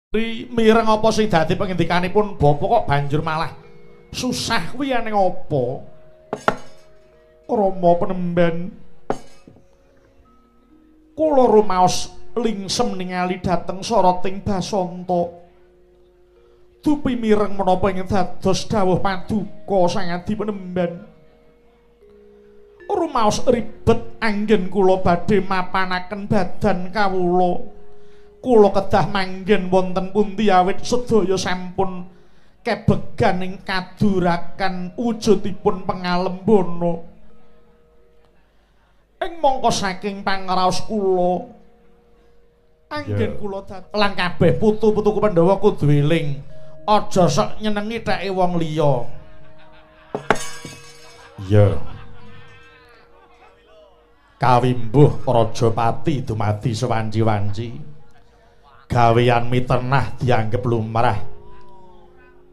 Mireng apa sing dadi pengendikanipun bapa kok banjur malah susah kuwi ning apa? Rama penemban kula rumaos lingsem ningali dhateng soroting Basanta. Dupi mireng menapa ing dados dawuh paduka Sang Adi Penemban. Rumaos ribet anggen kula badhe mapanaken badan kawula. Kula kedah manggen wonten pundi awit sedaya sampun kebegan ing kadurakan wujudipun pengalembana. Ing mangka saking pangraos kula anggen kula lan kabeh putu-putuku Pandhawa kudu eling, aja sok nyenengi theke wong liya. Iya. Kawimbuh Rajapati dumadi sewanci-wanci. Gawean mitenah dianggep lumrah.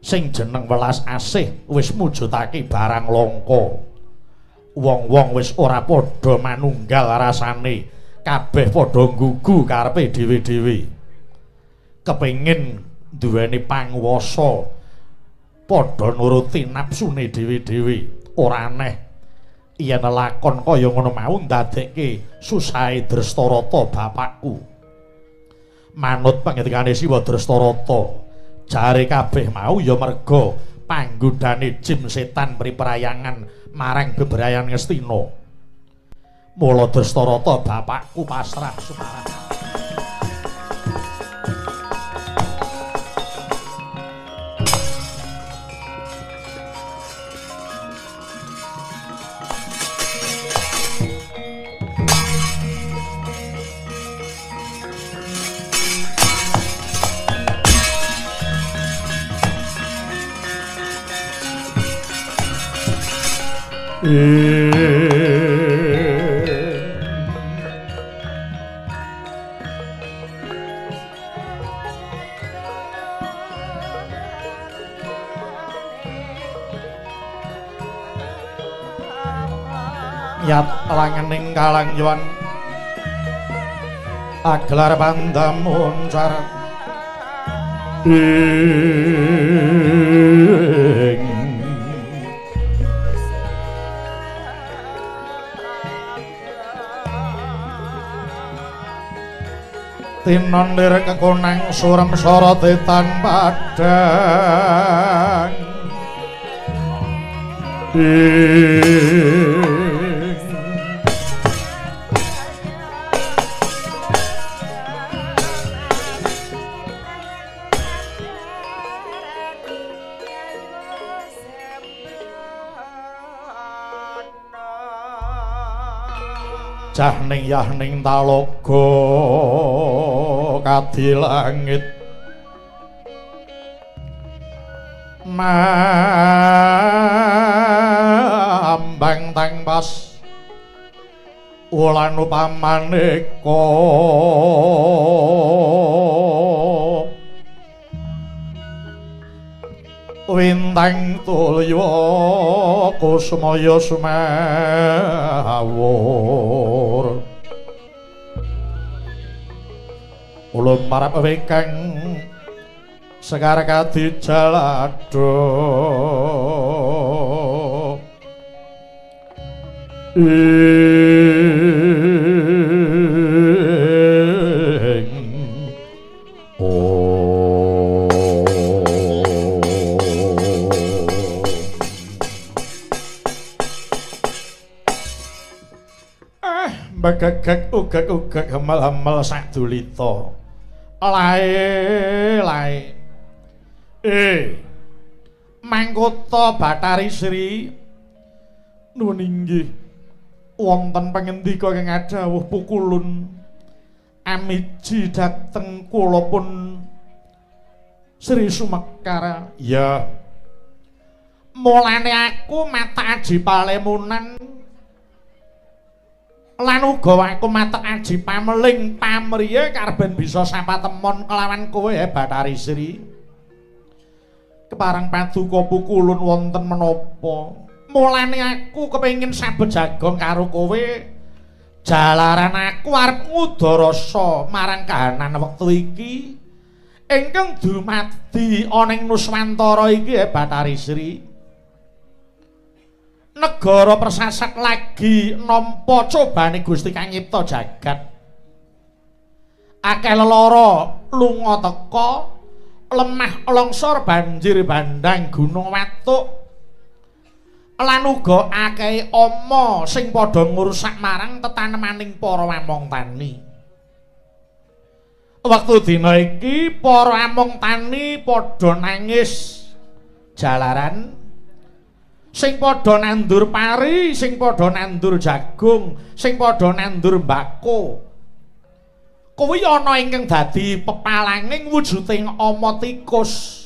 Sing jeneng welas asih wis mujudake barang langka. Wong-wong wis ora padha manunggal rasane, kabeh padha nggugu karepe dhewe-dhewe. Kepengin duweni panguwasa, padha nuruti napsune dhewe-dhewe. Ora aneh yen lakon kaya ngono mau ndadekke susahe Drestarata bapakku. Manut pangendikane Siwa Drestarata, jare kabeh mau ya merga panggodane jim setan priprayangan marang bebrayan Ngastina. Mula Drestarata bapakku pasrah sumarah. Yat langening kalangyan agelar pandamuncar ing tinon lir kekonang surem sorote tan padhang ing jahning yahning talaga kadi langit mambang tangpas wulan upamaneka wintang tulya kusmaya sumawur ulun marap wekang sekar kadi jalado ing begegek ugek-ugek hemel-hemel sadulita. Lae lae. Mangkota Bathari Sri nuwun inggih wonten pangendika kang adhawuh pukulun amiji dhateng kula pun Sri Sumekara. Ya. Mulane aku matak aji palemunan lan uga aku matek aji pameling pamriye karben bisa sapatemon kelawan kowe Bathari Sri. Kepareng paduka pukulun wonten menapa? Mulane aku kepengin sabet jagong karo kowe. Jalaran aku arep ngudarasa marang kahanan wektu iki. Ingkang dumadi ana ing Nuswantara iki Bathari Sri. Negara persasat lagi nampa cobane Gusti kang nyipta jagat. Akeh lelara lunga teka, lemah longsor banjir bandang gunung watuk, lan uga akeh ama sing padha ngrusak marang tetanemaning para among tani. Wektu dina iki para among tani padha nangis jalaran, sing padha nandur pari, sing padha nandur jagung, sing padha nandur mbako. Kuwi ana ingkang dadi pepalanging wujuding ama tikus.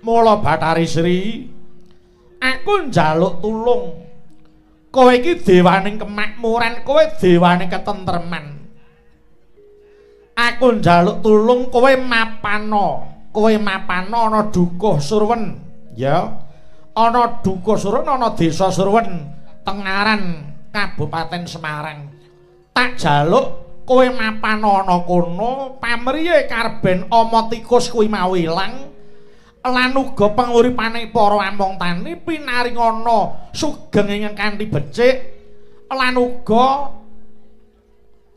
Mula Bathari Sri, aku njaluk tulung. Kowe iki dewaning kemakmuran, kowe dewaning ketentreman. Aku njaluk tulung kowe mapana, kowe mapana ana Dukuh Surwen, ya. Ana Dukuh Surwen, ana Desa Surwen, Tengaran, Kabupaten Semarang. Tak jaluk kowe mapan ana kono, pamriye karben ama tikus kuwi mau ilang, lan uga panguripane para among tani pinaringana sugeng ingkang kanthi becik, lan uga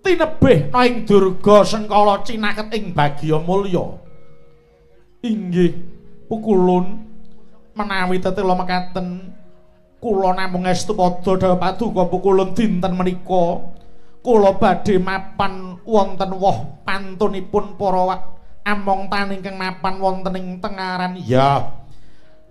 tinebih ana ing durga sengkala cinaket ing bagya mulya. Inggih pukulun, menawi tetela mekaten kula namung estu padha dawuh paduka pukulun dinten menika kula badhe mapan wonten woh pantunipun para among tani ingkang mapan wonten ing Tengaran. Ya,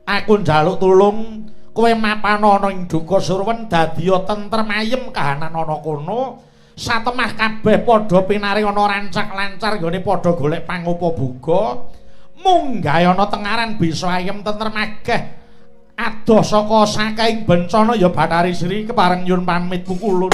aku njaluk tulung kowe mapan ana ing Dukuh Surwen dadiya tentrem ayem kahanan ana kono, satemah kabeh padha pinaring ana rancak lancar nggone padha golek pangupa buga, munggahe ana Tengaran bisa ayem tentrem ageh adoh saka saking bencana. Ya Bathari Sri, kepareng nyuwun pamit pukulun.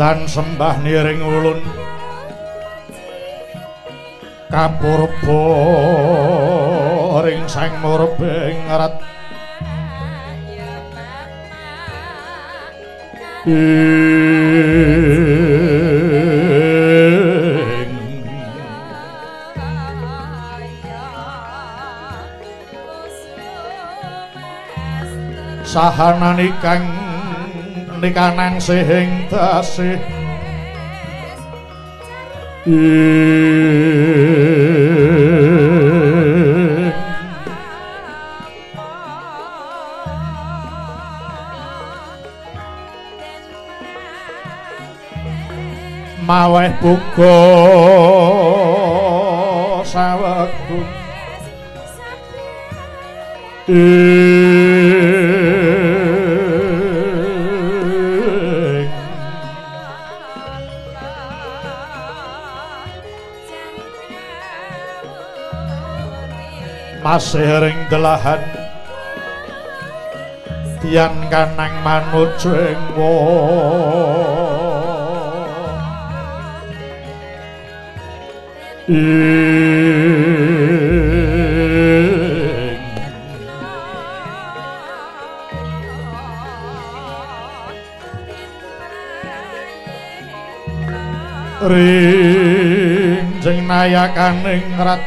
Dan sembah niring ulun kapurba ring sang murbeng rat ing sahanani kang nikanang sihing dasih ing. Maweh buga sawegung ing masih ring delahan tian kanang manuja ing rinjing nayakaning rat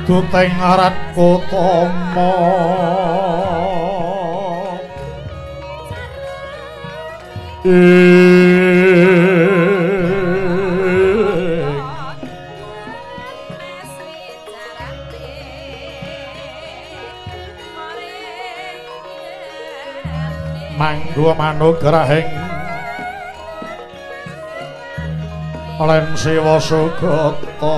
Duteng arat kutama manggo manugrahing lan siwa sugata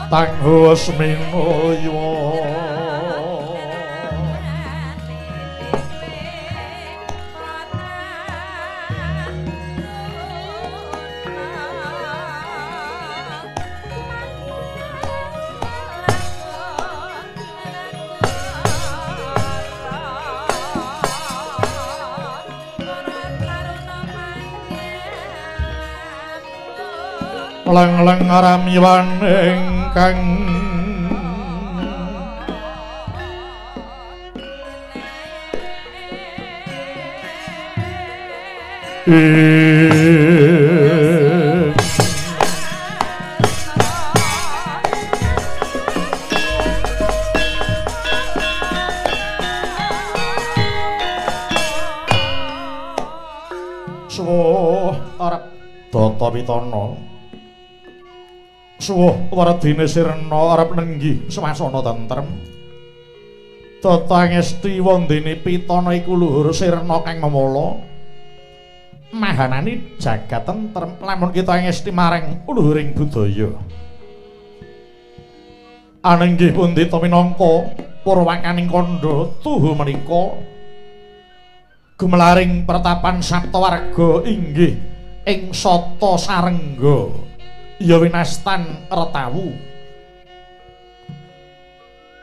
Tangguh minoyo leng-leng ramiwan ingkang suwuh arep data pitana suwuh wardine sirna arep nenggih swasana tentrem data ngesti wondene pitana iku luhur sirna kang memala mahanani jagat tentrem lamun kita ngesti marang luhuring budaya anenggih pundhita minangka purwakaning kandha tuhu menika gumelaring pertapan saptawarga inggih ing sata sarengga ya winastan retawu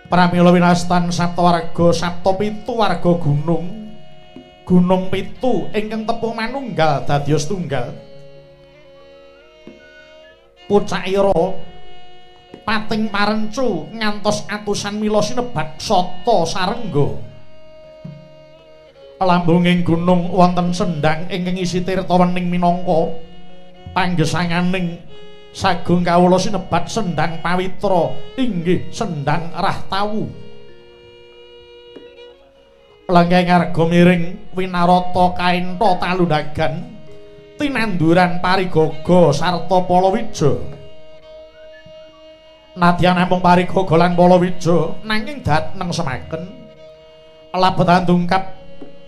pramila winastan saptawarga sapta pitu warga gunung gunung pitu ingkang tepung manunggal dadya setunggal pucakira pating parencu ngantos atusan mila sinebat sata sarengga lambunging gunung wonten sendhang ingkang isi tirta wening minangka panggesanganing sagung kawula sinebat sendhang pawitra inggih sendhang rahtawu lenggeng arga miring winarata kaentha talundagan tinanduran parigaga sarta palawija nadyan namung parigaga lan palawija nanging dat nengsemaken labetan dungkap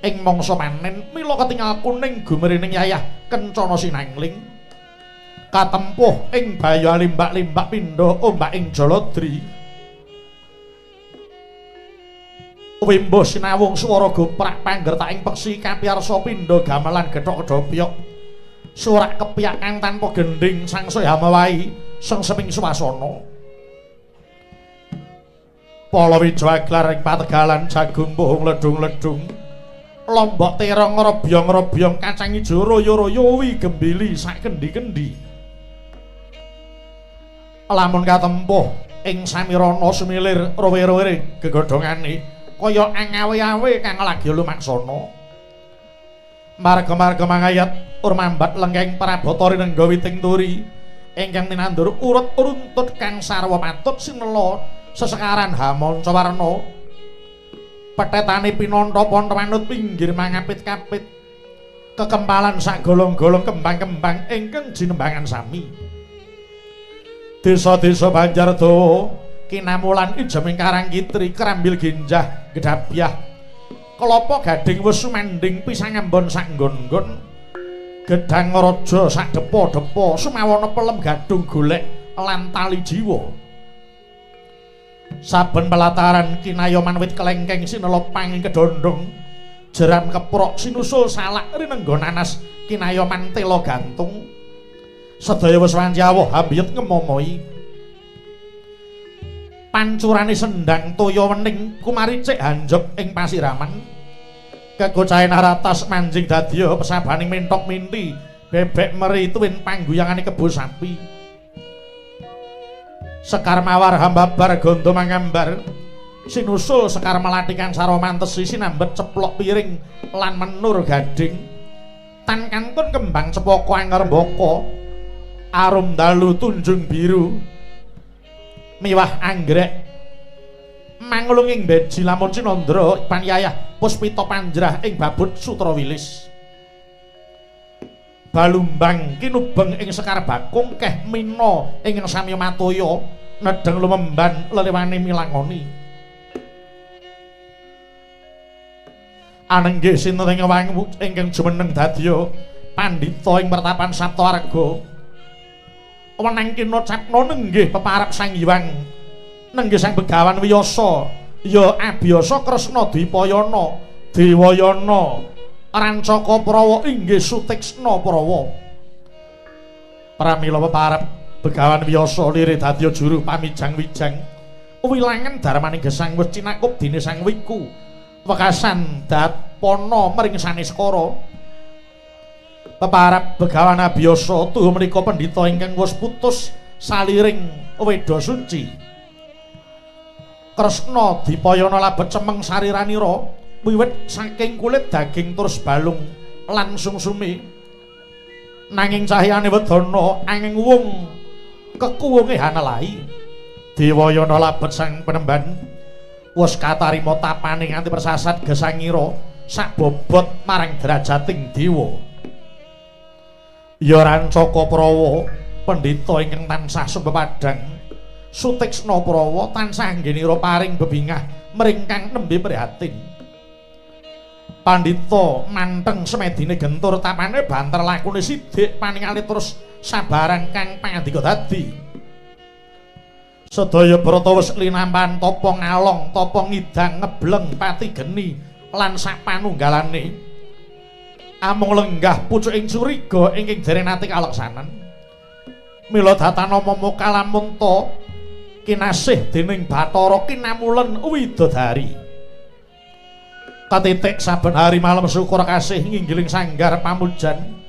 ing mangsa panen mila ketingal kuning gumrening yayah kencana sinangling katempuh ing baya limbak-limbak pindha ombak ing jaladri wimbo sinawung swara goprak panggertaking peksi kapiyarsa pindha gamelan gethok kedhopyok surak kepyak kang tanpa gendhing sangsaya mawahi sengseming swasana palawija aglar ing pategalan jagung puhung ledung-ledung lombok terong robyong-robyong kacang ijo royo-royo wi gembili sak kendi-kendi. Lamun katempuh ing samirana sumilir rowe-rowe gegodhongane kaya angawe-awe kang lagi lumaksana. Marga-marga mangayat urmambat lengkeng prabata rinengga witing turi ingkang tinandur urut runtut kang sarwa patut sinela sesekaran hamanca warna. Petetane pinantha pantha manut pinggir mangapit-kapit kekempalan sak golong-golong kembang-kembang ingkang jinembangan sami. Desa-desa Banjardawa kinamulan ijeming karang kitri kerambil genjah gedabyah kelapa gading wis sumanding pisang ambon sak nggon-nggon gedang raja sak depa-depa sumawana pelem gadung golek lan tali jiwa. Saben pelataran kinayoman wit kelengkeng sinela panging kedondong jeram keprok sinusul salak rinengga nanas kinayoman tela gantung. Sedaya wis wanci awuh hambiyet ngemomoi. Pancurane sendang toya wening kumaricik hanjog ing pasiraman. Kegocahe naratas manjing dadya pesabaning mentok minti bebek meri tuwin pangguyangane kebo sapi. Sekar mawar hambabar gondo mangambar sinusul sekar melati kang sarwa mantesi sinambet ceplok piring lan menur gading. Tan kantun kembang cepaka angrembaka arum dalu tunjung biru miwah anggrek manglunging beji lamun cinandra panyayah puspita panjrah ing babut sutra wilis. Balumbang kinubeng ing sekar bakung keh mina ing samya matoya nedeng lumemban lelewane milangoni. Anenggih sinten ing wangu ingkang jumeneng dadya pandhita ing pertapan Saptaarga. Wenang kina capna nenggih peparap Sang Hyang nenggih Sang Begawan Wiyasa ya abiyasa Kresna Dwipayana Dewayana Rancaka Prawa inggih Sutiksna Prawa. Pramila peparap Begawan Wiyasa lire dadya juru pamijang-wijang wilangan darmaning gesang wis cinakup dene Sang Wiku wekasan datpana mring saneskara. Peparap Begawan Abiyasa tuhu menika pendhita ingkang wis putus saliring weda suci. Kresna Dwipayana labet cemeng sariranira wiwit saking kulit daging terus balung lan sungsume. Nanging cahyane wedana angin wung kekuwunge hanelai. Dewayana labet sang penemban wis katarima tapane nganti persasat gesangira sak bobot marang derajating dewa. Ya Rancaka Prawa pendhita ingkang tansah sumpepadhang Sutiksna Prawa tansah anggenira paring bebingah mring kang nembe prihatin. Pandhita manteng semedine gentur tapane banter lakune sidik paningali terus sabarang kang pangandika dadi. Sedaya brata wis linampan tapa ngalong tapa ngidang ngebleng pati geni lan sak panunggalane. Amung lenggah pucuking curiga ingkang dereng nate kaleksanan. Mila datana momo kalamunta kinasih dening Bathara kinamulen widodari. Katitik saben hari malam syukur kasih nginggiling sanggar pamujan.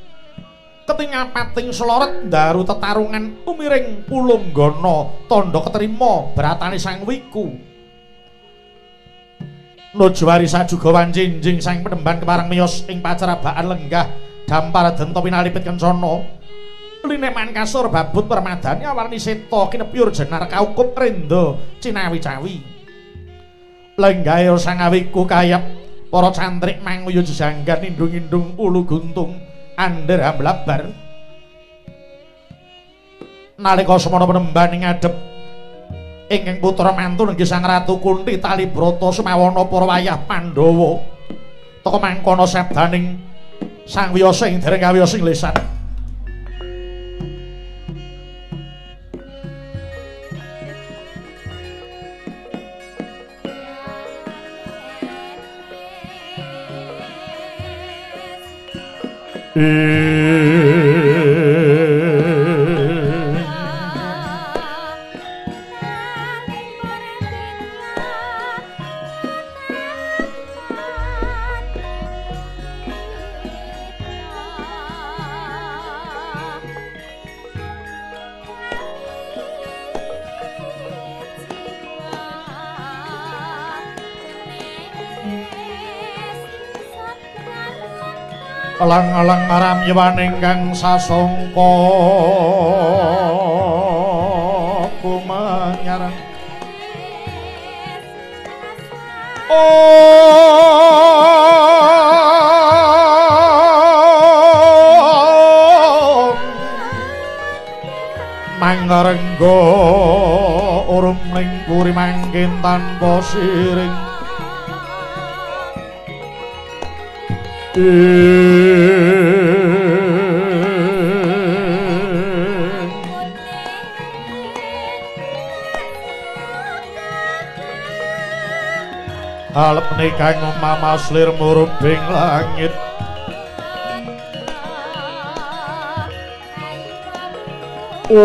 Ketingal pating seloret ndaru tetarungan umiring pulunggana tandha ketrima bratane Sang Wiku. Nujuari sajuga wancinjing sang penemban kepareng miyos ing pacerabaan lenggah dampar denta pinalipit kencana. Lineman kasur babut permadani awarni seta kinepyur jenar kaukup renda cinawi-cawi. Lenggahe Sang Awiku kayap para cantrik manguyu jejanggan indung-indung ulu guntung ander amblabar. Nalika semana penemban ngadhep ingkang putra mantu nenggih Sang Ratu Kunthi Talibrata sumawana para wayah Pandhawa. Teka mangkono sabdaning Sang Wiyasa ing dereng kawiyos ing lesan. Elang-elang aram ingkang sasongko kumanyarang. Om mangrenggo urum ning puri mangkin tanpa siring. Alep nikang mamas lir murubing langit. Om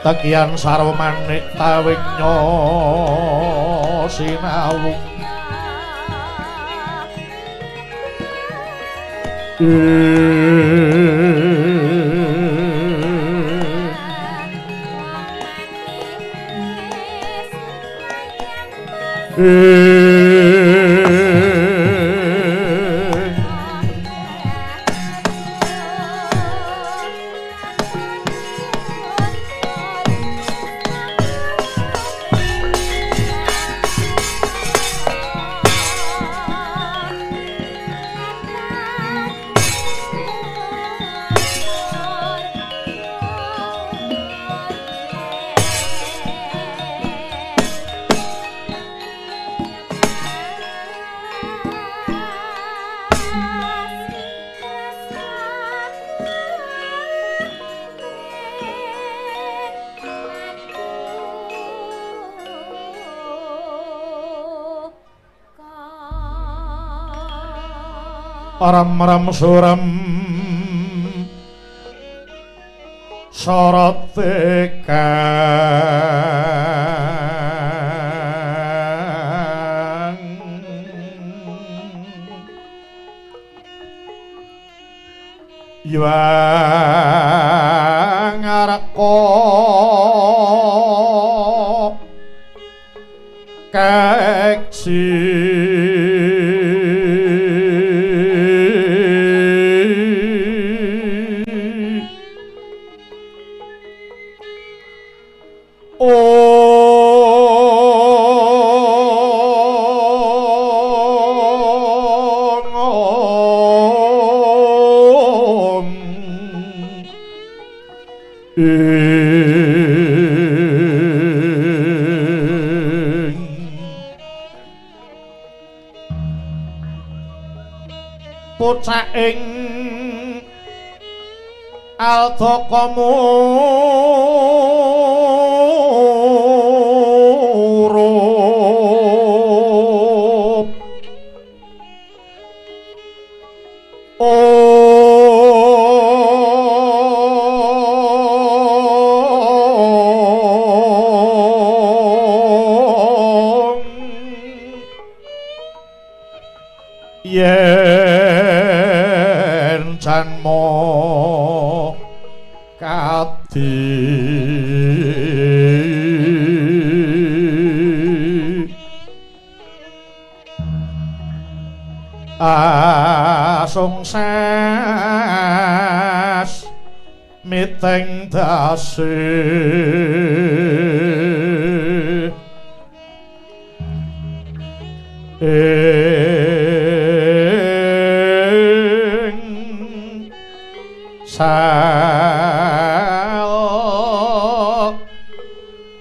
tekian sarwa manik tawing nyo sinawung. Ram-ram suram sorote kang Hyang Arka keksi. Bocah ing aldaka murup. Om yen janma kadi asungsas miteng dasi ing sal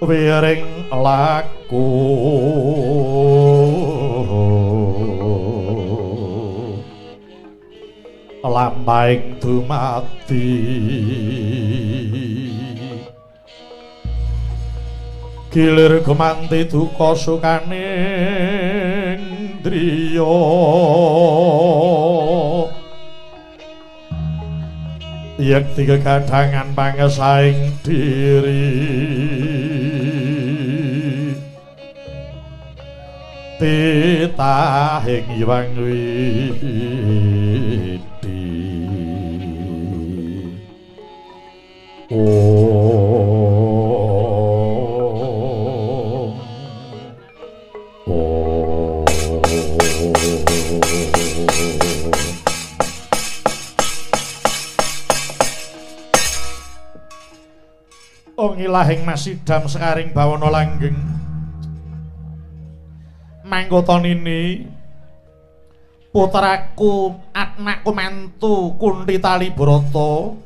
wiring laku lampahing dumadi gilir gumanti duka sukaning driya yekti kegadhangan pangesaing diri titahing Hyang Widi. Om. Ongilahing masidam sekaring bawana langgeng. Mangkota nini putraku anakku mantu Kunthi Talibrata.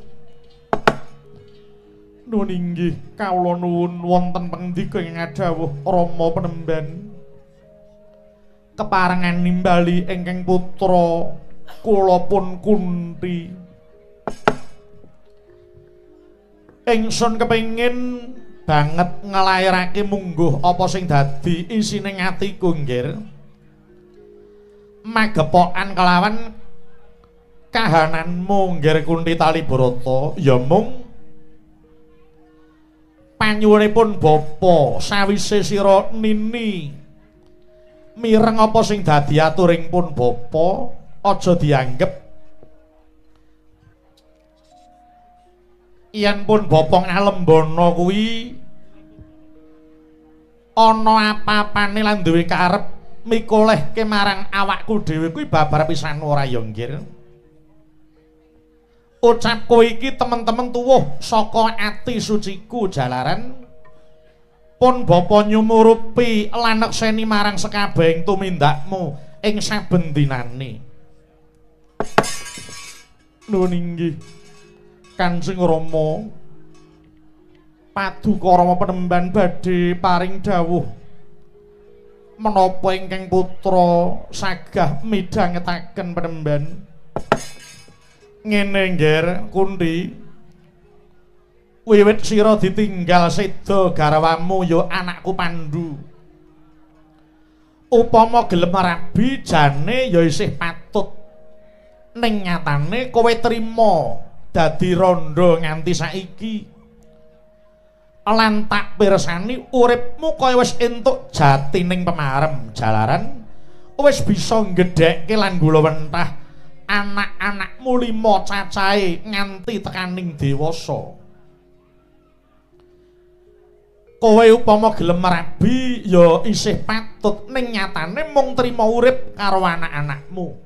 Nuwun inggih kawula nuwun wonten pangandika ing ngadhawuh Rama Penemban. Keparengan nimbali ingkang putra kula pun Kunthi. Ingsun kepengin banget nglairake mungguh apa sing dadi isine atiku nggir. Magepokan kelawan kahananmu nggir Kunthi Talibrata ya mung panyuwunipun bapa sawise sira nini mireng apa sing dadi aturing pun bapa aja dianggep yen pun bapa ngalembana kuwi ana apa-apane lan duwe karep mikolehke marang awakku dhewe kuwi babar pisan ora ya nggir. Ucapku iki temen-temen tuwuh saka ati suciku jalaran pun bapa nyumurupi lan nekseni marang sekabehing tumindakmu ing saben dinane. Nuwun inggih Kanjeng Rama. Paduka Rama Penemban badhe paring dawuh menapa ingkang putra sagah midhangetaken Penemban. Ngene nggir Kunthi, wiwit sira ditinggal seda garwamu ya anakku Pandhu. Upama gelem rabi jane ya isih patut, ning nyatane kowe trima dadi randha nganti saiki. Lan tak pirsani uripmu kaya wis entuk jatining pemarem jalaran wis bisa nggedhekke lan gulawentah anak-anakmu 5 cacahe nganti tekaning dewasa. Kowe upama gelem rabi ya isih patut, ning nyatane mung trima urip karo anak-anakmu.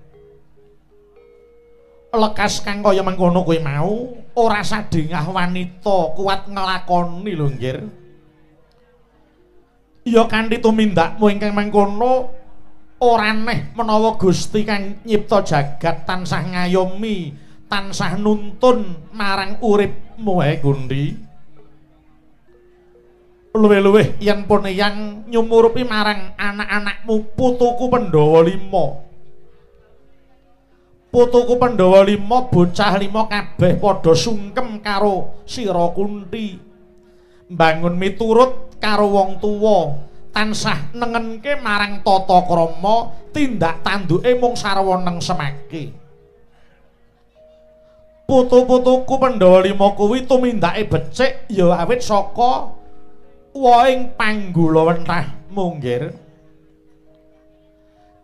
Lekas kang kaya mengkono kuwi mau ora sadingah wanita kuat nglakoni lho nggir. Ya kanthi tumindakmu ingkang mengkono ora aneh menawa Gusti kang nyipta jagat tansah ngayomi, tansah nuntun marang uripmu ae Kunthi. Luwih-luwih yen pun eyang nyumurupi marang anak-anakmu putuku Pandhawa 5. Putuku Pandhawa 5 bocah 5 kabeh padha sungkem karo sira Kunthi. Mbangun miturut karo wong tuwa, tansah nengenke marang tata krama, tindak tanduke mung sarwa nengsemake. Putu-putuku Pandhawa 5 kuwi tumindake becik ya awit saka wohing panggulawentahmu nggir.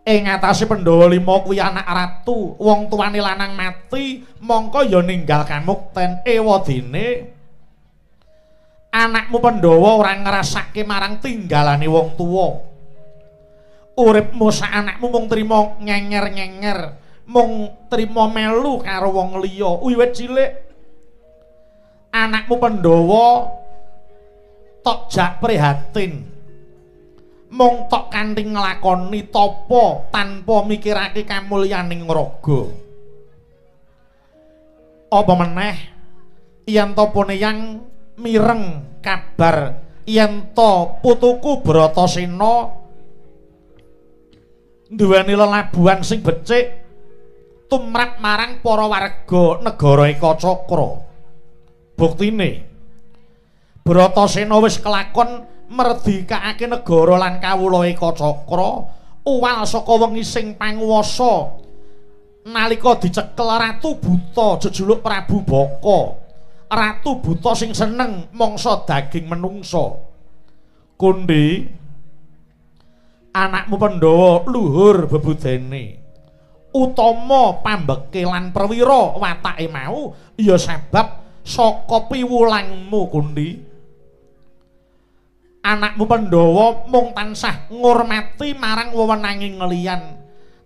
Ing atase Pandhawa 5 kuwi anak ratu, wong tuane lanang mati, mongko ya ninggal kamukten. Ewadene anakmu Pandhawa ora ngrasake marang tinggalane wong tuwa. Uripmu sak anakmu mung trima ngenger-ngenger, mung trima melu karo wong liya. Wiwit cilik anakmu Pandhawa tok jak prihatin, mung tok kanthi nglakoni tapa tanpa mikirake kamulyaning raga. Apa meneh yen tapane yang mireng kabar yen to putuku Bratasena duweni lelabuhan sing becik tumrap marang para warga negara Ekacakra. Buktine Bratasena wis kelakon merdikakake negara lan kawula Ekacakra uwal saka wengi sing panguwasa nalika dicekel Ratu Buta jejuluk Prabu Baka. Ratu Buta sing seneng mangsa daging menungsa. Kunthi, anakmu Pandhawa luhur bebudene, utama pambeke lan perwira watake mau ya sebab saka piwulangmu Kunthi. Anakmu Pandhawa mung tansah ngurmati marang wewenanging liyan.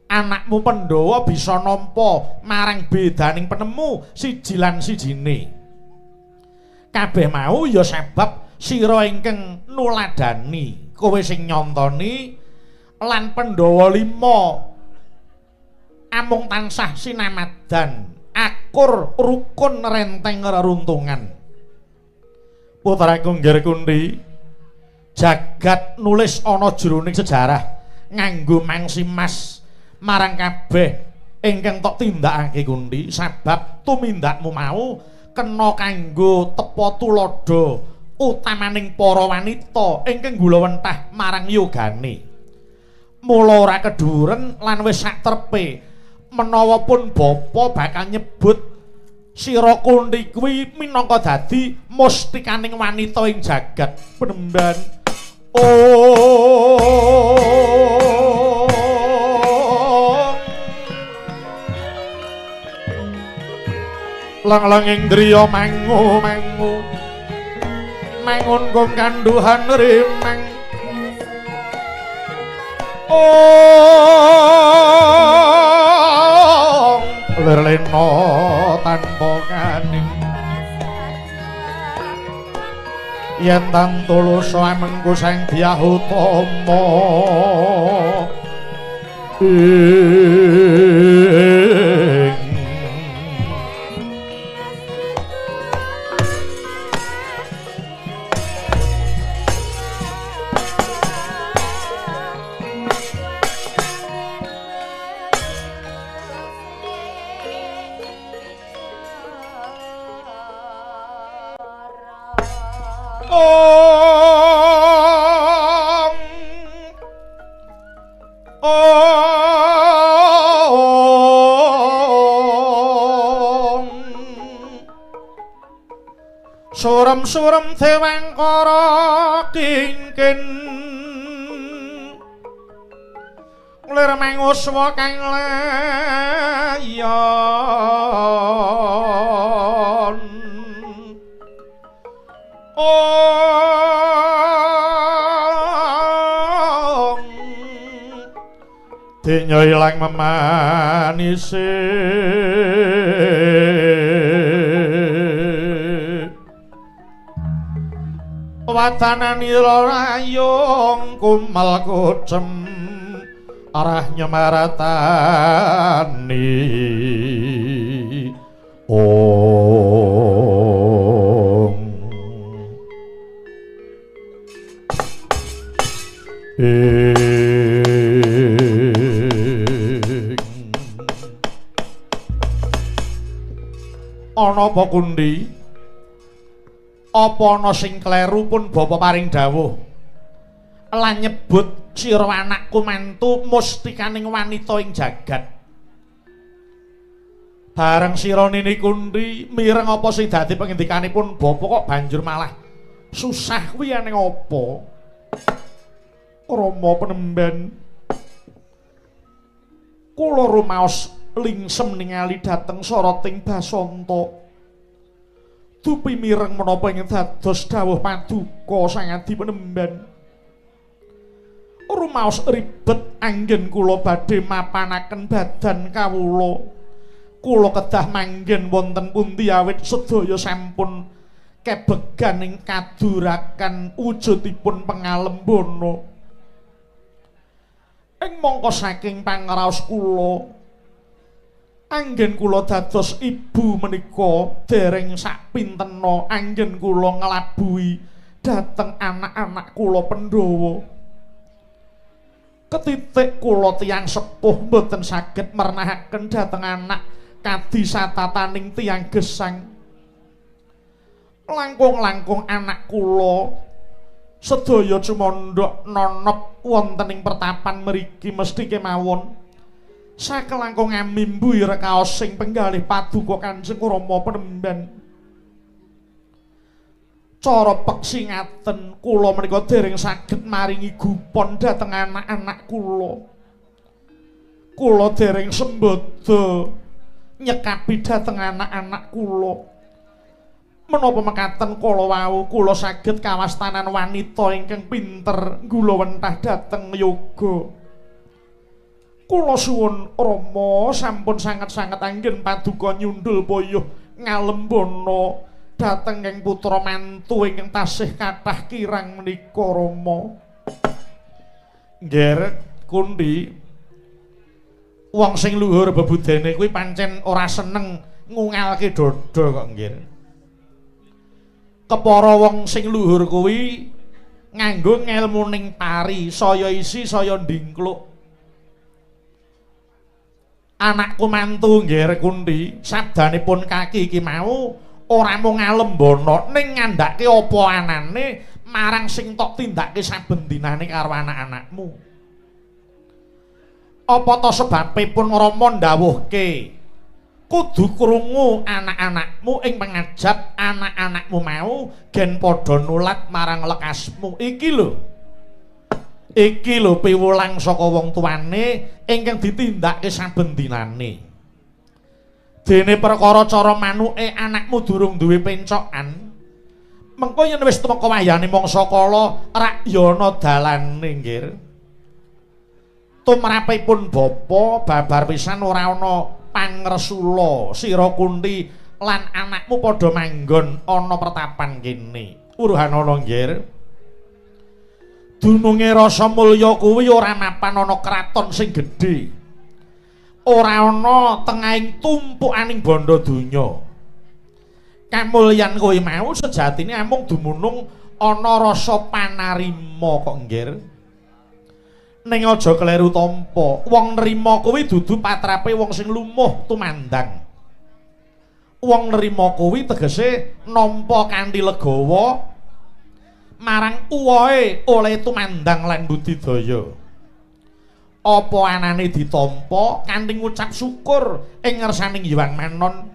Anakmu Pandhawa bisa nampa marang bedaning penemu siji lan sijine. Kabeh mau ya sebab sira ingkang nuladani, kowe sing nyontoni lan Pandhawa 5 amung tansah sinamadan, akur rukun renteng reruntungan. Putraku Nggir Kunthi, jagat nulis ana jroning sejarah nganggo mangsi mas marang kabeh ingkang tok tindakake Kunthi, sebab tumindakmu mau kena kanggo tepa tuladha utamaning para wanita ingkang gulawentah marang yogane. Mula ora keduren lan wis sak trepe menawa pun bapa bakal nyebut sira Kunthi kuwi minangka dadi mustikaning wanita ing jagat. Penemban lang-lang ing driya mangu mangu mangun kong kanduhan rimang ong lerlena tanpa kaning yen tan tulus amengku Sang Dyah Utama ing surem-surem dewangkara kingkin lir manguswa kang layon ong denya ilang memanise watananira rayung kumel kucem arah nyemaratani ong ing ana apa Kunthi? Apa ana sing kleru pun bapa paring dawuh lan nyebut sira anakku mantu mustikaning wanita ing jagat. Bareng sira Nini Kunthi mireng apa sing dadi pengendikanipun bapa kok banjur malah susah kuwi ning apa? Rama penemban, kula rumaos lingsem ningali dhateng soroting Basanta. Dupi mireng menapa ing dados dawuh paduka Sang Adi Penemban. Rumaos ribet anggen kula badhe mapanaken badan kawula. Kula kedah manggen wonten pundi awit sedaya sampun kebegan ing kadurakan wujudipun pangalembana. Ing mangka saking pangraos kula, anggen kula dados ibu menika dereng sakpintena anggen kula nglabuhi dhateng anak-anak kula Pandhawa. Ketitik kula tiyang sepuh mboten saged mernahaken dhateng anak kadi satataning tiyang gesang. Langkung-langkung anak kula sedaya cumandhak nonop wonten ing pertapan mriki mesti kemawon. Sakelangkung amimbuhi rekaos sing penggalih paduka Kanjeng Rama Penemban. Cara peksi ngaten kula menika dereng saged maringi gupon dhateng anak-anak kula. Kula dereng sembada nyekapi dhateng anak-anak kula. Menapa mekaten kala wau kula saged kawastanan wanita ingkang pinter nggulawentah dhateng yoga. Kula suwun Rama sampun sanget-sanget anggen paduka nyundul payuh ngalembana Dhateng ing putra mantu ingkang tasih kathah kirang menika Rama. Ngger Kunthi, wong sing luhur bebudene kuwi pancen ora seneng ngungalke dada kok nggir. Kepara wong sing luhur kuwi nganggo ngelmuning pari, saya isi saya ndingkluk. Anakku mantu nggir Kunthi, sabdanipun kaki iki mau ora mung ngalembana ning ngandhake apa anane marang sing tok tindake saben dinane karo anak-anakmu. Apa ta sebabipun Rama ndhawuhke kudu krungu anak-anakmu ing pangajap anak-anakmu mau gen padha nulat marang lekasmu. Iki lho, iki lho piwulang saka wong tuane ingkang ditindakake saben dinane. Dene perkara cara manuke anakmu durung duwe pencokan, mengko yen wis tumeka wayane mangsa kala rak ya ana dalane nggir. Tumrapipun bapa babar pisan ora ana pangresula sira Kunthi lan anakmu padha manggon ana pertapan kene. Uruhanana nggir. Dununge rasa mulya kuwi ora mapan ana kraton sing gedhe, ora ana tengahing tumpukaning bandha donya. Kamulyan kuwi mau sejatine amung dumunung ana rasa panarima kok nggir. Ning aja kleru tampa, wong nrima kuwi dudu patrape wong sing lumuh tumandang. Wong nrima kuwi tegese nampa kanthi legawa marang uwohe oleh tumandang lan budidaya. Apa anane ditampa kanthi ngucap syukur ing ngersaning Hyang Manon.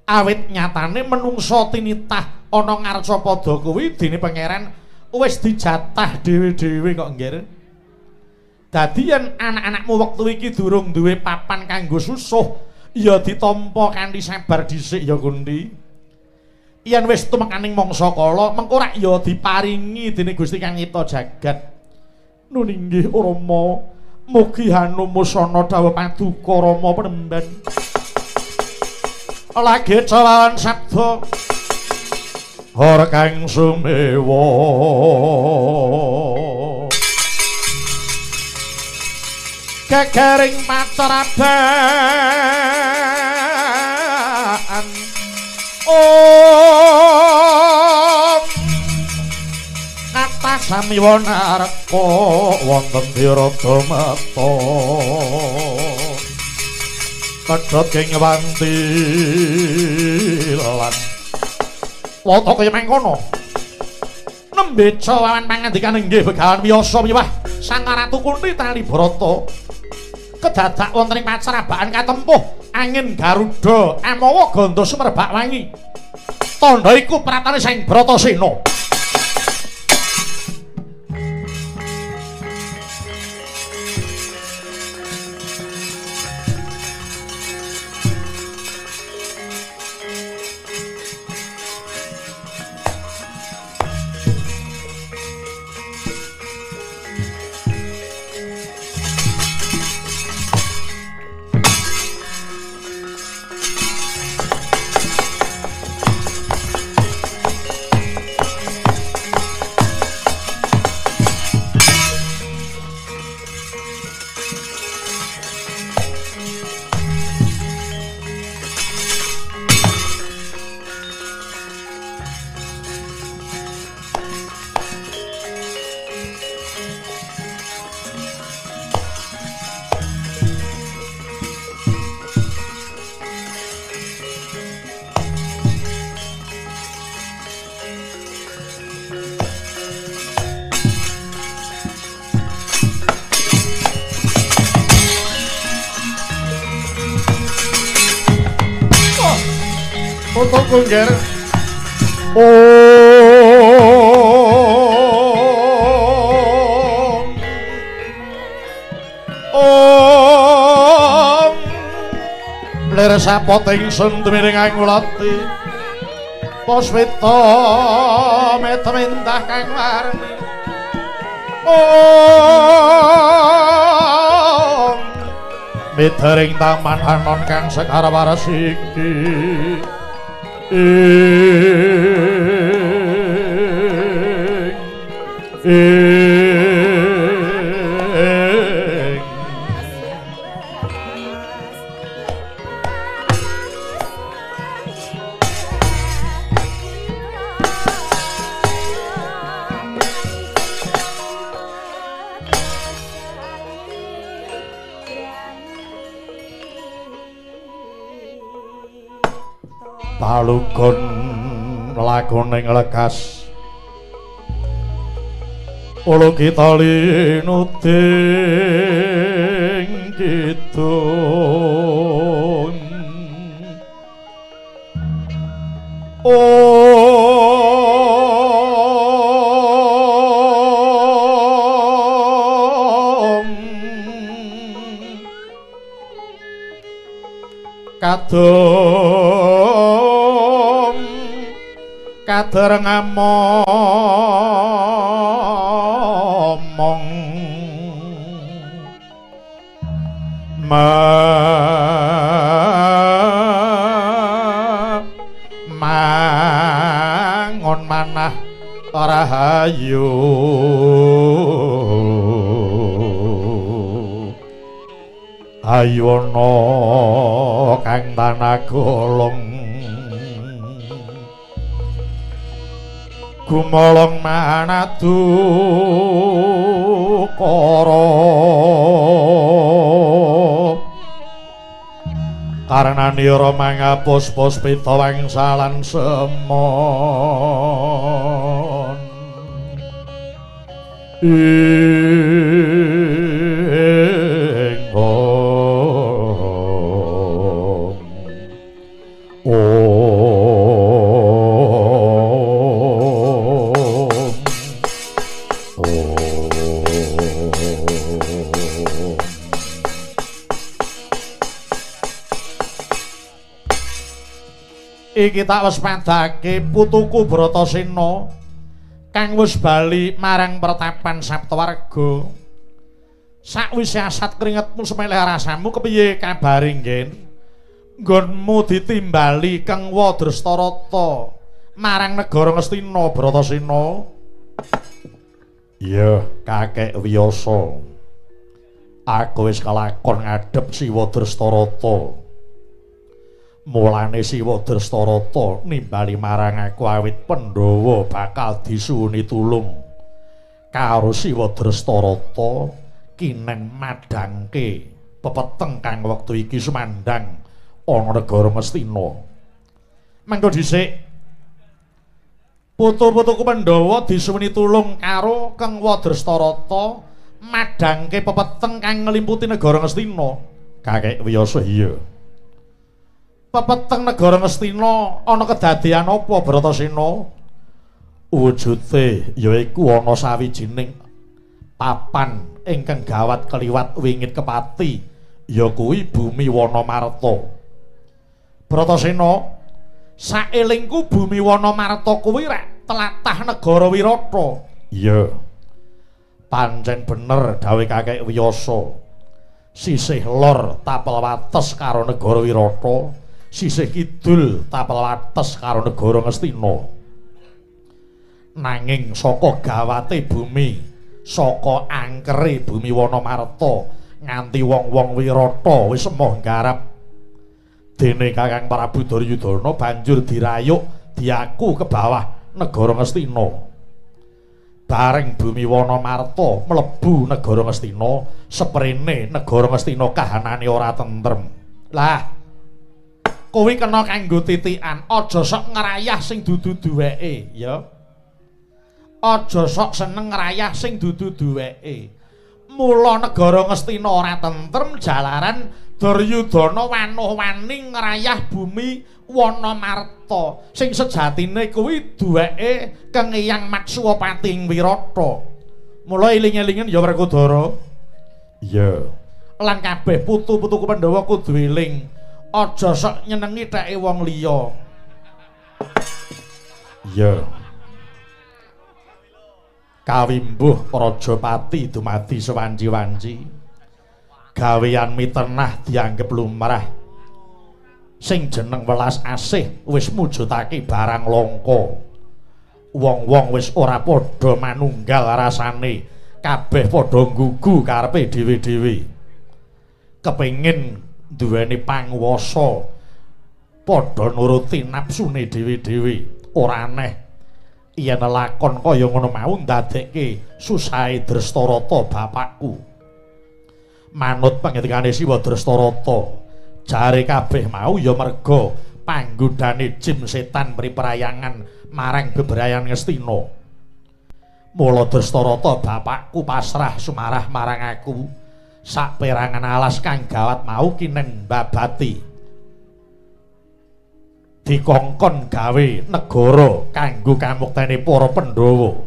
Awit nyatane menungsa tinitah ana ngarcapada kuwi dene pangeran wis dijatah dhewe-dhewe kok nggir. Dadi yen anak-anakmu wektu iki durung duwe papan kanggo susuh, ya ditampa kanthi sabar dhisik ya Kunthi. Yen wis tumekaning mangsa kala, mengko rak ya diparingi dening Gusti Kang Nyipta jagat. Nun inggih Rama, mugi hanumusana dawuh paduka Rama penemban. Lagi cawan sabda hor kang sumewa. Gegering pacraban om kathah samiwa nareka wonten Tirada Mata pedhot ing wantilan wata kaya mangkono. Nembe cawan pangandikan inggih Begawan Wiyasa miwah Sang Ratu Kunthi tali brata kedadak wonten ing pacrabaan katempuh angin Garuda amawa gandha sumerbak wangi. Tandha iku pratane Sang Bratasena. Putuku nggir. Om Om lir sapot ingsun tumiring angulati poswita metemintah kang warni. Om mitering taman anon kang sekar waras iki. Ing Palugon lakoning lekas ulu kita linuding kidung. Om kadung kader ngamomong mangon manah rahayu ayono kang tanah golong gumolong manadu kara karena nira mangapus puspita wangsalan semon ing Iki tak waspadake putuku Bratasena kang wis bali marang pertapan Saptawarga. Sakwise asat keringetmu semeleh rasamu kepiye kabare nggen? Nggonmu ditimbali Kengwa Drestarata marang negara Ngastina Bratasena. Iya, Kakek Wiyasa. Aku wis kelakon ngadhep Siwa Drestarata. Mulane Siwa Drestarata nimbali marang aku awit Pandhawa bakal disuwuni tulung karo Siwa Drestarata kinen madhangke pepeteng kang wektu iki sumandhang ana negara Ngastina. Mangko dhisik putu-putuku Pandhawa disuwuni tulung karo Kengwa Drestarata madhangke pepeteng kang nglimputi negara Ngastina. Kakek Wiyasa iya. Pepeteng negara Ngastina ana kedadean apa Bratasena? Wujute yaiku ana sawijining papan ingkang gawat keliwat wingit kepati, ya kuwi Bumi Wanamarta. Bratasena, saelingku Bumi Wanamarta kuwi rek tlatah negara Wirata. Iya. Pancen bener dawuh Kakek Wiyasa. Sisih lor tapel wates karo negara Wirata, sisih kidul tapel wates karo negara Ngastina. Nanging saka gawate bumi, saka angkere bumi Wanamarta nganti wong-wong Wirata wis emoh nggarap. Dene Kakang Prabu Duryudana banjur dirayuk diaku ke bawah negara Ngastina. Bareng bumi Wanamarta mlebu negara Ngastina, seprene negara Ngastina kahanane ora tentrem. Lah, kowe kena kanggo titikan, aja sok ngrayah sing dudu duweke, ya. Aja sok seneng ngrayah sing dudu duweke. Mula negara Ngastina ora tentrem jalaran Duryudana wanuh-wani ngrayah bumi Wanamarta sing sejatine kuwi duweke Kang Hyang Matswapati ing Wirata. Mula eling-elingen ya Werkudara. Iya. Lan kabeh putu-putuku Pandhawa kudu eling. Aja sok nyenengi theke wong liya. Iya. Kawimbuh Rajapati dumadi sewanci-wanci. Gawean mitenah dianggep lumrah. Sing jeneng welas asih wis mujudake barang langka. Wong-wong wis ora padha manunggal rasane, kabeh padha nggugu karepe dhewe-dhewe. Kepengin duweni panguwasa, padha nuruti napsune dhewe-dhewe. Ora aneh yen lakon kaya ngono mau ndadekke susahe Drestarata bapakku. Manut pangendikane Siwa Drestarata, jare kabeh mau ya merga panggodane jim setan priprayangan marang bebrayan Ngastina. Mula Drestarata bapakku pasrah sumarah marang aku. Saperangan alas kang gawat mau kinen babati. Dikongkon gawe negara kanggo kamuktene para Pandhawa.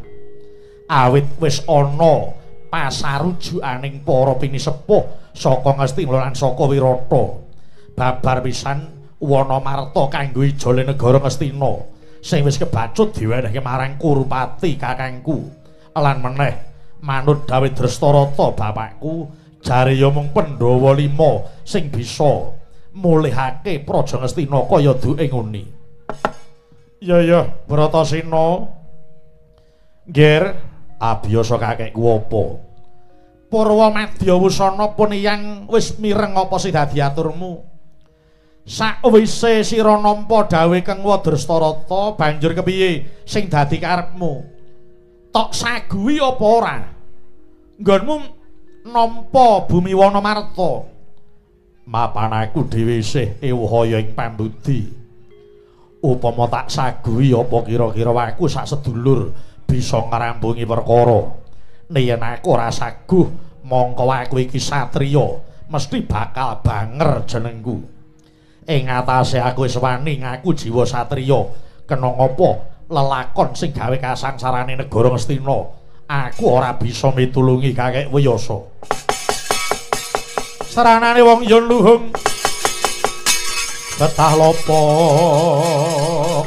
Awit wis ana pasarujukaning para pinisepuh saka Ngastina lan saka Wirata. Babar pisan Wanamarta kanggo ijole negara Ngastina sing wis kebacut diwenehke marang Kurupati kakangku. Lan meneh manut dawuh Drestarata bapakku, jare ya mung Pandhawa 5 sing bisa mulihake Praja Ngastina kaya duke ngene. Ya ya Bratasena. Ngger, abiyasa kakekku apa? Purwa Madya Wusana pun iyang wis mireng apa sing dadi aturmu. Sakwise sira nampa dawuhe Kang Drestarata, banjur kepiye sing dadi karepmu? Tok saguhi apa ora? Nggonmu nampa bumi Wanamarta. Mapan aku dhewe isih ewuhaya ing pambudi. Upama tak saguhi apa kira-kira aku sak sedulur bisa ngrampungi perkara. Yen aku ora saguh, mongko aku iki satriya mesti bakal banger jenengku. Ing atase aku wis wani ngaku jiwa satriya. Kena ngapa lelakon sing gawe kasangsarane negara Ngastina, aku ora bisa mitulungi kakek Wiyasa. Saranane wong yen luhung betah lopo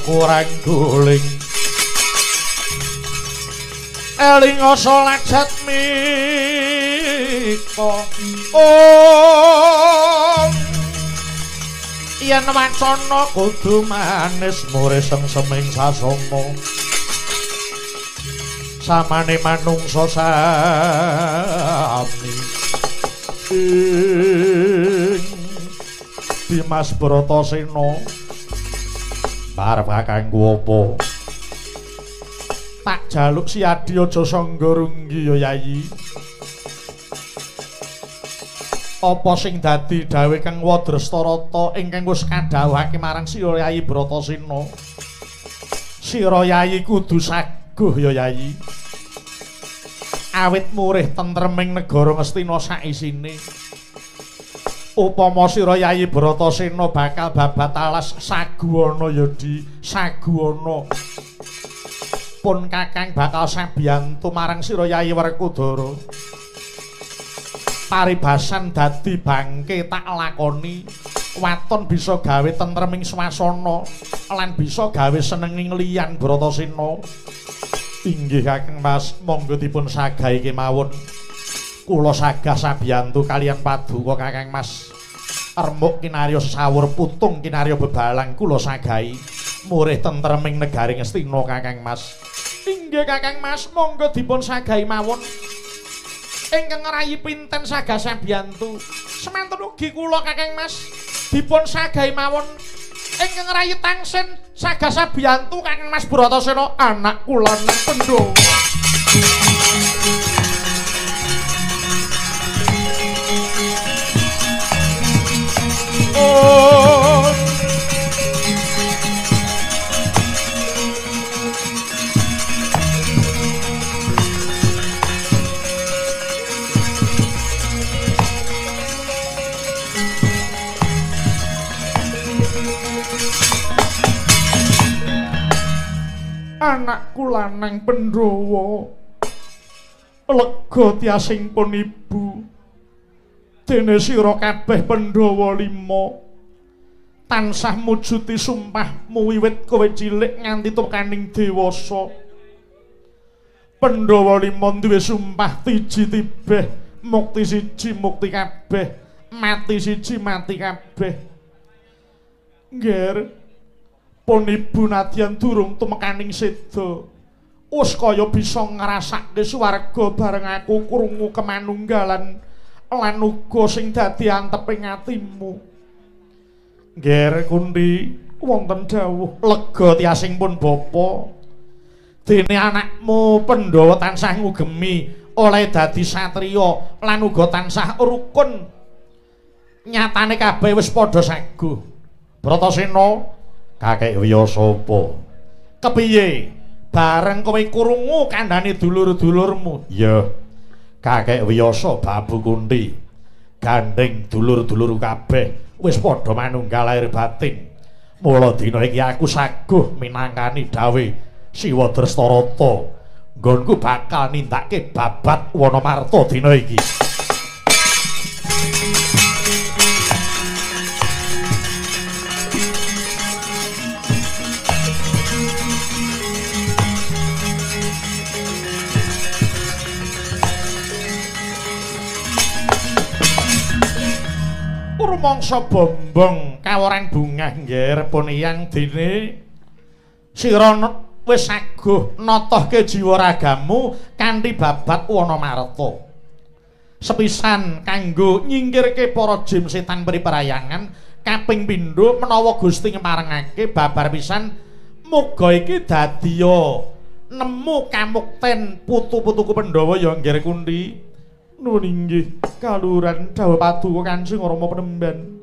kurang guling, eling salat jatmika. Om yen wacana kudu manis mure sengseming sasama, samane manungsa sami. Ing Dimas Bratasena, arep kakangku apa? Tak jaluk siadi aja sangga runggi ya Yayi. Apa sing dadi dawuhe Kang Drestarata ingkang wis kadhawuhake marang sira Yayi Bratasena? Sira Yayi kudu saguh ya Yayi. Awit murih tentreming negara Ngastina saisine. Upama sira Yayi Bratasena bakal babat alas saguana ya Di, saguana. Pun kakang bakal sabiyantu marang sira Yayi Werkudara. Paribasan dadi bangke tak lakoni, waton bisa gawe tentreming swasana lan bisa gawe senenging liyan Bratasena. Inggih Kakang Mas, monggo dipun sagahi kemawon. Kula sagah sabiyantu kaliyan paduka Kakang Mas. Remuk kinarya sesawur putung kinarya bebalang kula sagahi murih tentreming negari Ngastina Kakang Mas. Inggih Kakang Mas, monggo dipun sagahi mawon. Ingkang ngrayi pinten sagah sabiyantu. Semanten ugi kula Kakang Mas dipun sagahi mawon. Ingkang ngrayi tangsen sagah sabiyantu Kakang Mas Bratasena anak kula nang Pandhawa. Oh. Anakku lanang Pandhawa, lega tiasing pun ibu. Dene sira kabeh Pandhawa 5 tansah mujuti sumpahmu wiwit kowe cilik nganti tukaning dewasa. Pandhawa 5 duwe sumpah tiji tibeh, mukti siji mukti kabeh, mati siji mati kabeh. Ngger, pun ibu nadyan durung tumekaning seda. Wis kaya bisa ngrasake swarga bareng aku krungu kemanunggalan lan uga sing dadi anteping atimu. Ngger Kunti, wonten dawuh lega tiasing pun bapa. Dene anakmu Pandhawa tansah ngugemi oleh dadi satriya lan uga tansah rukun. Nyatane kabeh wis padha saguh. Bratasena, kakek wiyasa apa? Kepiye? Bareng kowe krungu kandhane dulur-dulurmu. Iya. Kakek wiyasa Babu Kunti. Gandeng dulur-dulur kabeh wis padha manunggal lahir batin. Mula dina iki aku saguh minangkani dawuh Siwa Drestarata. Nggonku bakal nindakake babat Wanamarta dina iki. Rumangsa bombong kaworan bungah ngger pun iyang dene sira wis saguh natohke jiwa ragamu kanthi babat Wanamarta. Sepisan kanggo nyingkirke para jim setan priperayangan, kaping pindho menawa Gusti ngeparengake babar pisan muga iki dadiya nemu kamukten putu-putuku Pandhawa ya ngger Kunti. Nuwun inggih kaluhuran dawuh paduka Kanjeng Rama Penemban.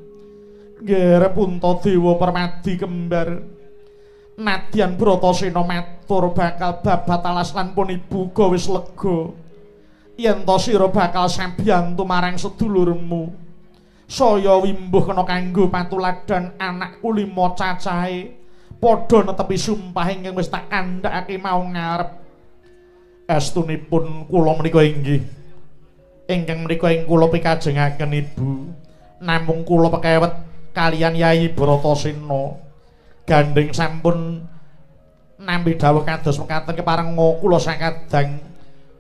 Ngger Puntadewa Permadi kembar. Nadyan Bratasena matur bakal babat alas lan pun ibu uga wis lega. Yen ta sira bakal sabiyantu marang sedulurmu. Saya wimbuh kena kanggo patuladan anakku lima cacahe. Padha netepi sumpah ingkang wis tak kandhakake mau ngarep. Estunipun kula menika inggih ingkang menika ing kula pikajengaken ibu, namung kula pekewet kaliyan Yayi Bratasena. Gandeng sampun nampi dawuh kados mekaten keparenga kula sakadang.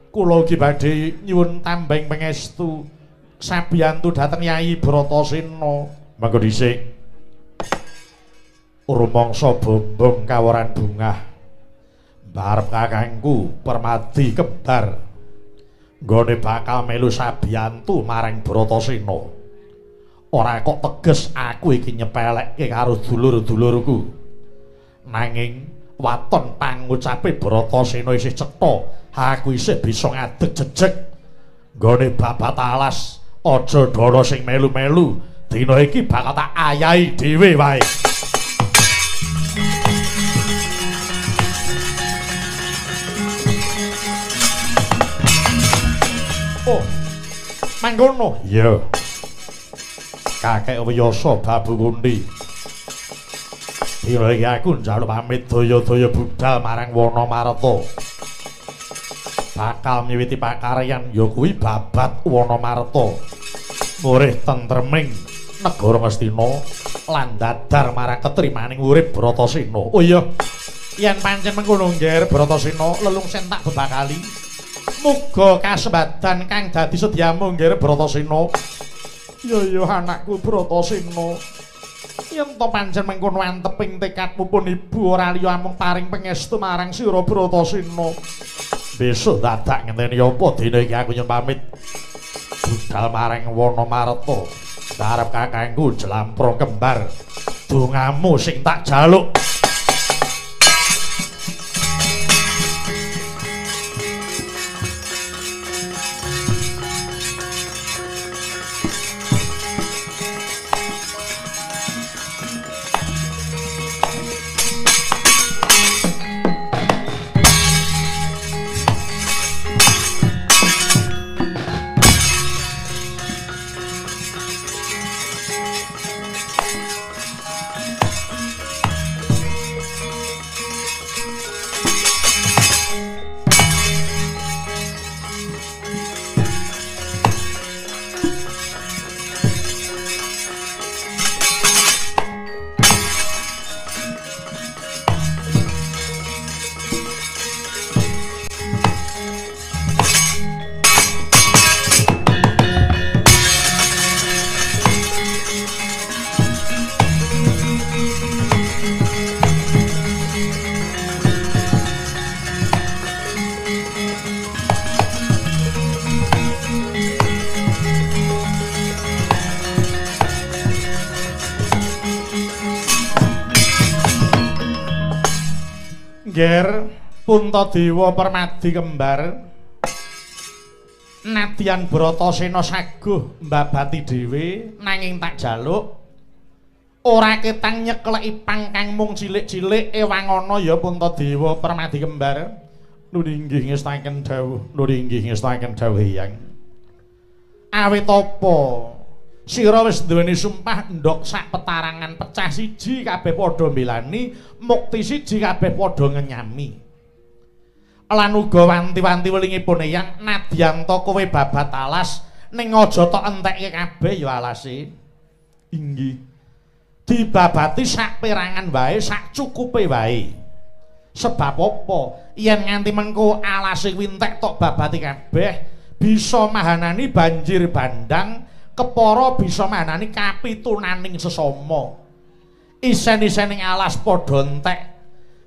Kula ugi badhe nyuwun tambahing pangestu sabiyantu dhateng Yayi Bratasena. Mangga dhisik. Rumangsa bombong kaworan bungah mbarep kakangku Permadi kembar nggone bakal melu sabiyantu marang Bratasena. Ora kok teges aku iki nyepelekke karo dulur-dulurku. Nanging waton pangucape Bratasena isih cetha, aku isih bisa ngadeg jejeg nggone babat alas. Aja dana sing melu-melu, dina iki bakal tak ayahi dhewe wae. Oh, mangkono. Iya. Kakek wiyasa Babu Kunti. Dina iki aku njaluk pamit daya-daya budal marang Wanamarta. Bakal miwiti pakaryan ya kuwi babat Wanamarta. Murih tentreming negara Ngastina lan dadar marang ketrimaning urip Bratasena. Oh iya. Yen pancen mengkono ngger Bratasena, lelungsen tak bebakali. Muga kasembadan kang dadi sedyamu ngger Bratasena. Ya ya anakku Bratasena. Yen to pancen mengkono anteping tekadmu pun ibu ora liya amung paring pangestu marang sira Bratasena. Besok dadak ngenteni apa dina iki aku nyuwun pamit budal marang Wanamarta. Arep kakangku Jlamprong kembar. Dongamu sing tak jaluk. Nger Puntadewa Permadi kembar. Nadyan Bratasena saguh mbabati dhewe nanging tak jaluk ora ketang nyekleki pangkang mung cilik-cilik ewangana ya Puntadewa Permadi kembar. Nun inggih ngestaken dawuh, nun inggih ngestaken dawuh Hyang. Awit apa sira wis duweni sumpah ndok sak petarangan pecah siji kabeh padha mbelani, mukti siji kabeh padha ngenyami. Lan uga wanti-wanti welingipun Eyang nadyanta kowe babat alas ning aja tok entekke kabeh ya alase. Inggih. Dibabati sak perangan wae, sak cukupe wae. Sebab apa? Yen nganti mengko alase kuwi entek tok babati kabeh, bisa mahanani banjir bandang, kepara bisa mahanani kapitunaning sesama. Isen-isening alas padha entek.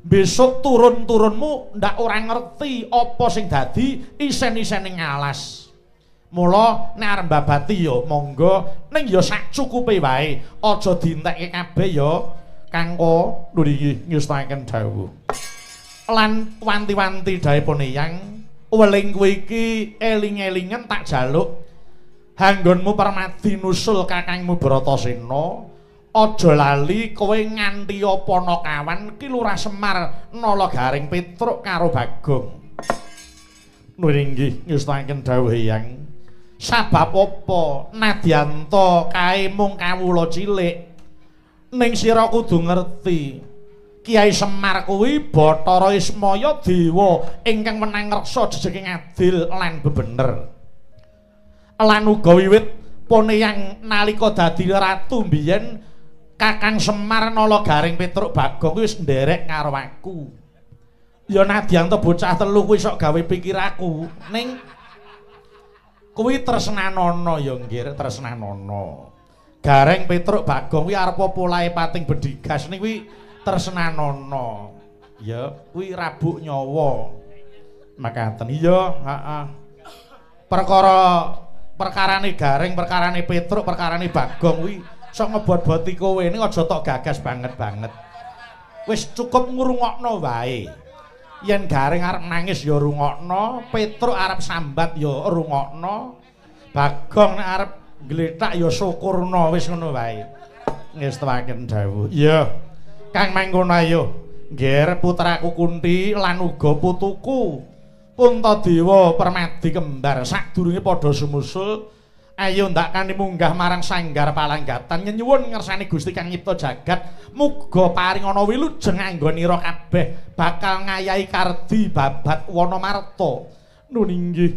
Besok turun-turunmu ndak ora ngerti apa sing dadi isen-isening alas. Mula nek arep mbabati ya monggo, ning ya sak cukupe wae, aja dientekke kabeh ya Kangko. Lho iki ngestaken dawuh. Lan wanti-wanti dawuhipun Eyang, weling kowe iki eling-elingen tak jaluk hanggonmu Permadi nusul kakangmu Bratasena. Aja lali kowe nganti Panakawan Ki Lurah Semar Nala Garing Petruk karo Bagong. Nun inggih ngestaken dawuh Eyang. Sabab apa nadyanta kae mung kawula cilik, ning sira kudu ngerti Kiai Semar kuwi Bathara Ismaya dewa ingkang wenang ngreksa jejeging adil lan bebener. Lan uga wiwit pun Eyang nalika dadi ratu mbiyen Kakang Semar Nala Garing Petruk Bagong kuwi wis nderek karo aku. Ya nadyanta bocah telu kuwi sok gawe pikir aku, ning kuwi tresnanana ya nggih, tresnanana. Gareng Petruk Bagong kuwi arep polahe pating bedigas ning kuwi tresnanana. Ya kuwi rabuk nyawa. Makaten. Iya, heeh. Perkara perkarane Gareng, perkarane Petruk, perkarane Bagong kuwi sok ngebot-boti kowe ning aja tok gagas banget-banget. Wis cukup ngrungokno wae. Yen Gareng arep nangis ya rungokno, Petruk arep sambat ya rungokno, Bagong nek arep glethak ya syukurno, wis ngono wae. Ngestuaken dawuh. Iya. Kang mangkono ayo. Ngger putraku Kunti lan uga putuku Puntadewa Permadi kembar sadurunge padha sumusul. Ayo ndakani munggah marang sanggar palanggatan nyenyuwun ngersani Gusti kang nyipta jagat, muga paring ana wilujeng anggonira kabeh bakal ngayahi kardi babat Wanamarta. Nun inggih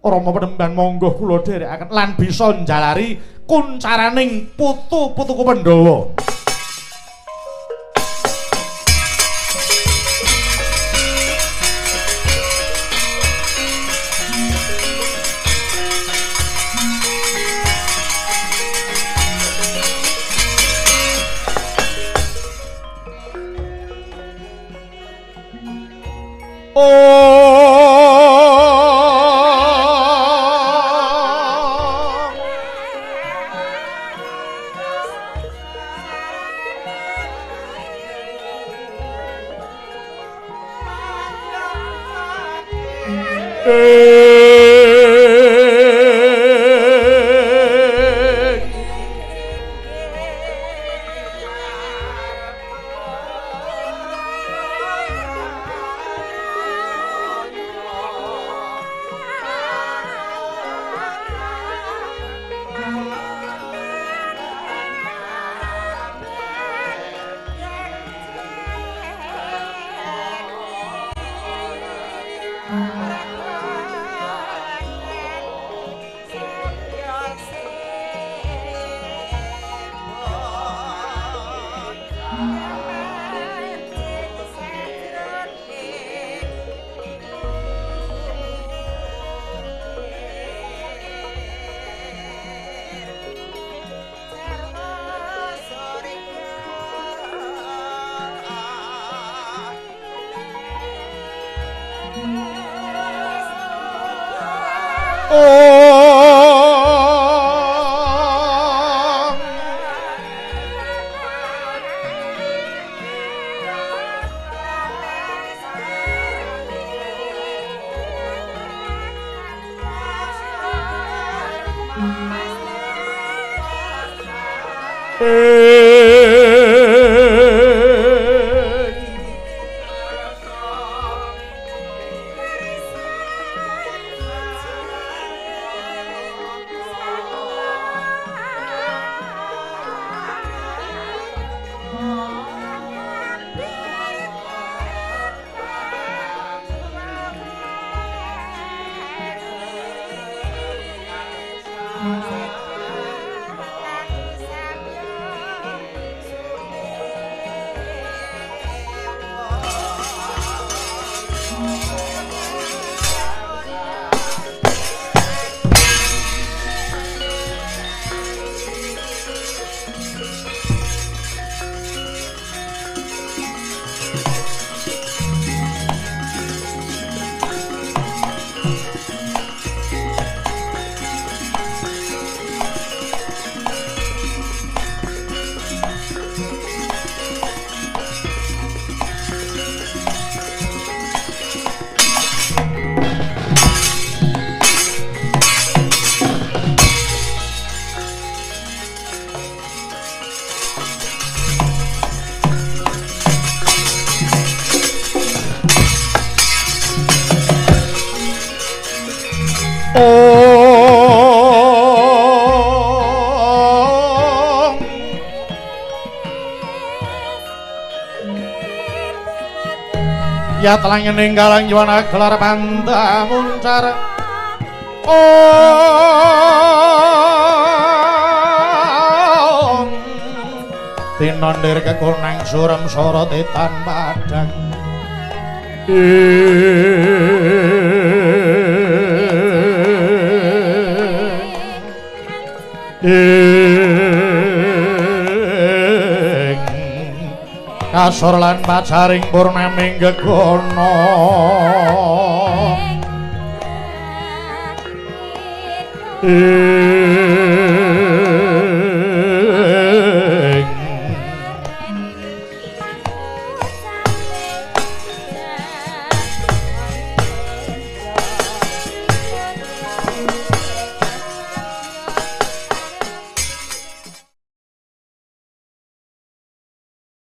Rama Penemban monggo kula dherekaken lan bisa njalari kuncaraning putu-putuku Pandhawa. Ya telang ninggalang yuwana gelar panda muncar. Om tinondir kekunang surem sorote tan padang. Kasor lan pacaring purnaming gegana.